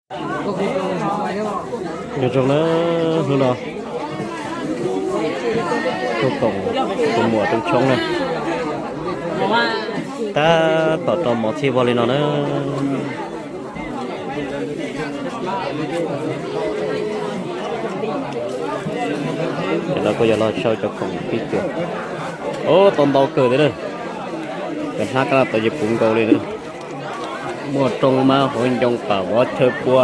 Nyob zoo na, hnub no tuaj koom tus muam Rooj Tshoob na, tab tom rau mov txhij vog li no na. Tam no kuj yog los sau cov khoom pib cuam. Ub, tau ntau kawg thiab na. Cov hnab kab los tau ces puv nkaus li na. Muaj rooj mab hauv ncoo pam vov chaw pua,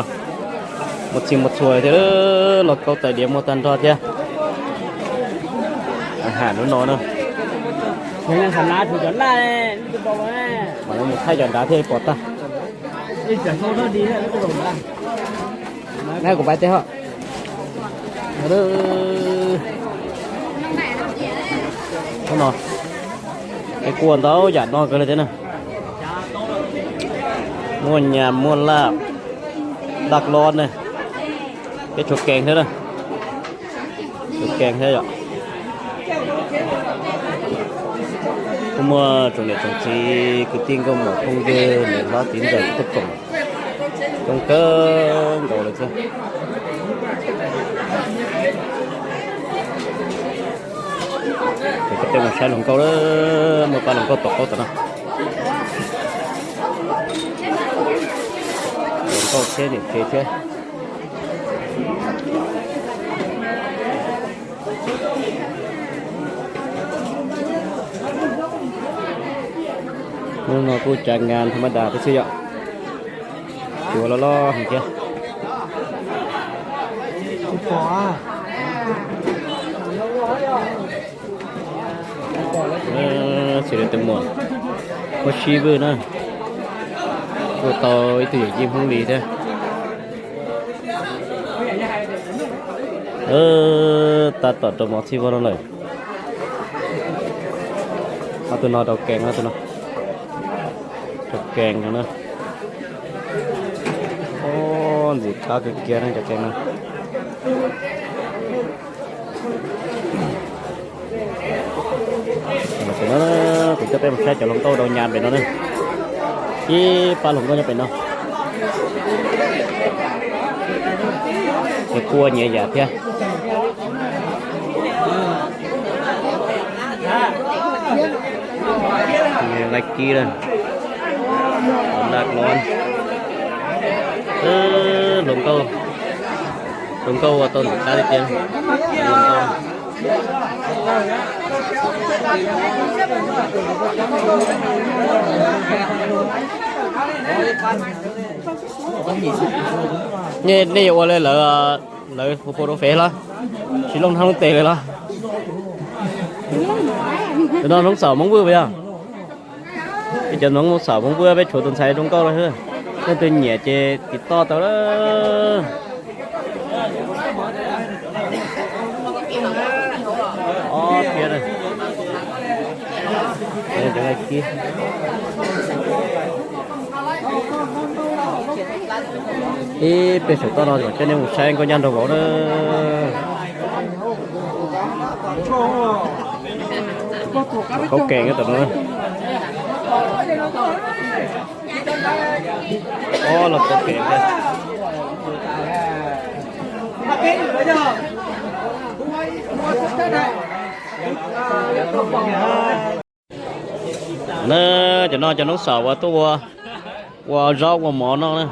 muaj txhij muaj txhua thiab. Lauj kaub tais diav muaj tag nrho thiab. Ham hnub no na. Mas mus thaij cov nrad thiaj pom tag. Nab kuv pais teb hos. Ub no, peb kuaj ntau yam no kawg li thiab na. Muaj nyas muaj laj, laj lob na, peb tshuav kees thiab na. Tshuav kees thiab yom. Kuj muaj tsoom niam tsoom txiv kwv tij nkauj muam phooj ywg niam hlob txiv ntxawm tuaj koom coob kawg nkaus lawm thiab. Ces peb mus saib hluas nkauj, muaj pab hluas nkauj tom qab tom no. Hluas nkauj thiab niam tsev thiab. Hnub no kuj tsav ngas tha mab das peb xwb yom. Tsuav loj loj heev thiab. Xws li tus muam Huab Sib Vwj na, kuj tau ib tug yawm yij Hmoob Lis thiab. Tab tom rau mov txhij vog no lawm. Ob tug no rau kees, ob tug no rau kees no na. Ntxim qab kawg kiag cov kees no. Kuv coj peb mus saib cov hluas nkauj rau nyas pem no na. Ib pab hluas nkauj nyob pem no. Ces kuj ua nyias yam thiab. Laij kib lawm, laj lob, hluas nkauj, hluas nkauj ua tau ntxim qab li tiag. Nej yuav ua li lawv, lawv hu pua rau fev los? Tsis looj hnab looj tes li los? Tus no Hmoob Xaum Hmoob Vwj puas yog? Peb cov Hmoob Xaum Hmoob Vwj peb tshuav tus ntxhais zoo nkauj lawm. Leej twg nyiam ces tiv toj tau lawm. Ob thiab. Ib pliag saum toj no kom coj nej mus saib nkauj nyab nraug vauv na. Kaub kees tam no. Ob los kaub kees thiab. Na, cov no cov Hmoob Xaum uas tuaj ua, ua zaub ua mov no na.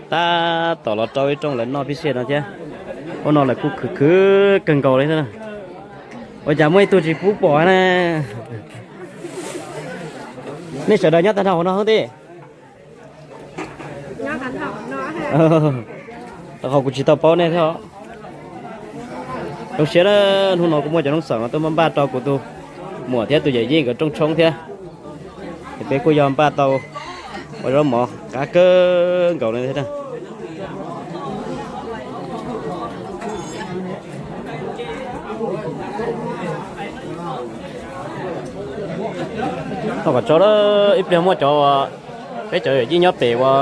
Tab tom los rau ib rooj lawv noj pib xyem no thiab. Ua no lawv kuj khwv khwv kawg nkaus li thiab na. Ua cas muaj ib tug tsis pub pom na? Nej sawv daws nyob tag nrho hauv no xwb tib. Qhov kuv tsis tau paub nej thiab os. Zoo siab na, hnub no kuv muaj cov Hmoob Xaum no tuaj npaj rau kuv tus muam thiab tus yawm yij nkawd rooj tshoob thiab. Ces peb kuj yog npaj tau ua zaub mov qab kawg nkaus li thiab. Thov kom tso, ib pliag muaj cov, peb cov yawm yij nyob pem ua,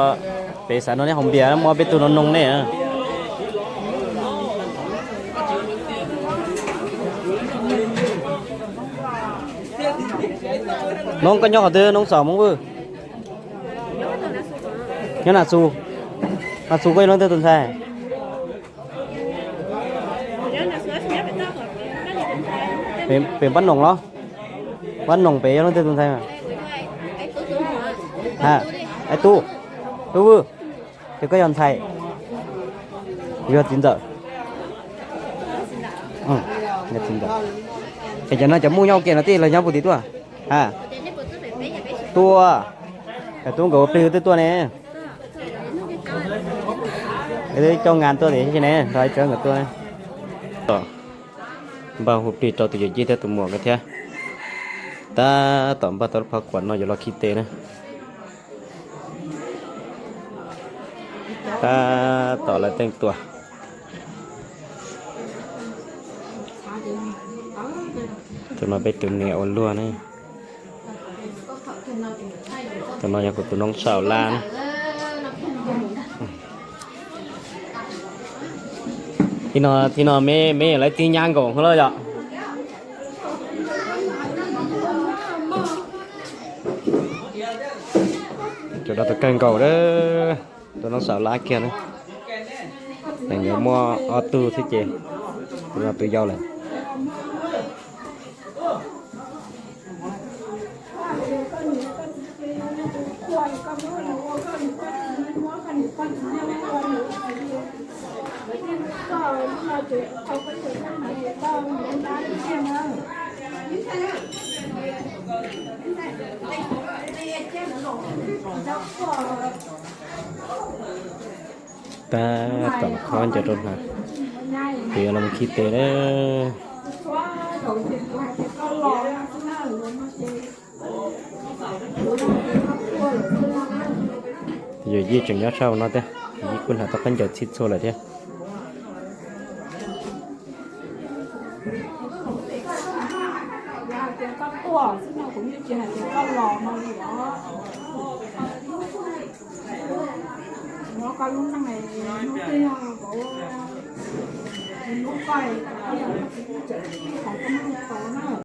pem xav nrog nej haus npias muaj peb tug no noog nej. Noog, koj nyob qhov twg Hmoob Xaum Hmoob Vwj? Nyob Nam Xus. Mas Txus koj yog leej twg tus ntxhais? Pem Npab Noom los? Npab Noom pem yog leej twg tus ntxhais mas? Ha, Aib Tub, Tub Vwj, ces koj yog ntxhais, kuv yog txiv ntxawm. Yog txiv ntxawm. Es cov no cov muj nyob ua ke no tij los nyob puag tim tuaj? Ha, tuaj, cov tub nkawd ua plig twb tuaj ne. Twb coj nqa tuaj tiam sis ne nrog ib tsawb nkawd tuaj. Npaj hu plig rau tus yawm yij thiab tus muam nkawd thiab. Tab tom npaj tau lub phab khuam no yuav los khi tes na. Tab tom lawv teej tua. Tus no peb tus niam ua luag ne. Tus no yog kuv tus noob saum lab na. Thib no, thib no me, me lawv tib nyab nkaus hlo yom. Tus no tus kawg nkaus, tus noob saum lab kiag na. Nws yuav muaj ob tug xwb ces tus no tus yau lawm. Tab tom khob ncaws rau hnav, kuv yuav los khi tes na. Yawm yij tseem nyob sab hauv no thiab, yawm yij kuj hnav tau khob ncaws txhij txhua lawm thiab.